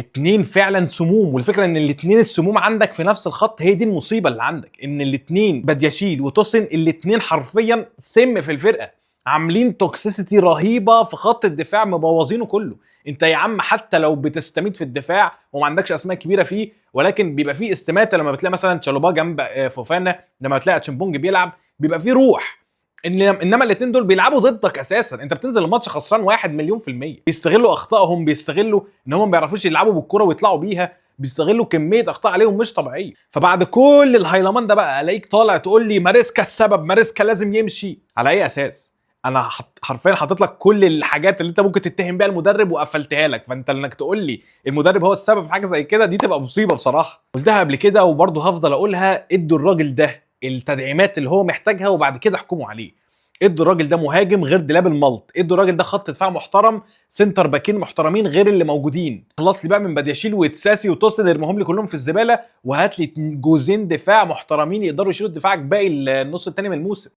اتنين فعلا سموم. والفكرة ان الاتنين السموم عندك في نفس الخط، هي دي المصيبة اللي عندك، ان الاتنين بادياشيل وتوسن الاتنين حرفيا سم في الفرقة، عاملين توكسيسيتي رهيبة في خط الدفاع، مبوظينه كله. انت يا عم حتى لو بتستميت في الدفاع وما عندكش اسماء كبيرة فيه، ولكن بيبقى فيه استماته لما بتلاقي مثلا تشالوبا جنب فوفانا، لما بتلاقي تشيمبونج بيلعب بيبقى فيه روح. انما الاثنين دول بيلعبوا ضدك اساسا، انت بتنزل الماتش خسران 1 مليون%. بيستغلوا اخطائهم، بيستغلوا ان هم ما بيعرفوش يلعبوا بالكرة ويطلعوا بيها، بيستغلوا كمية اخطاء عليهم مش طبيعية. فبعد كل الهيلمان ده بقى الاقيك طالع تقول لي ماريسكا السبب، ماريسكا لازم يمشي. على اي اساس؟ انا حرفيا حاطط لك كل الحاجات اللي انت ممكن تتهم بيها المدرب وقفلتها لك، فانت انك تقول لي المدرب هو السبب في حاجة زي كده دي تبقى مصيبة بصراحة. قلتها قبل كده وبرضه هفضل اقولها، ادوا الراجل ده التدعيمات اللي هو محتاجها وبعد كده احكموا عليه. ادوا الراجل ده مهاجم غير ديلاب الملط، ادوا الراجل ده خط دفاع محترم، center باكين محترمين غير اللي موجودين. خلص لي بقى من بادياشيل وتساسي وتوسن، ارميهم لي كلهم في الزبالة، وهات لي جوزين دفاع محترمين يقدروا يشيلوا دفاعك باقي النص الثاني من الموسم.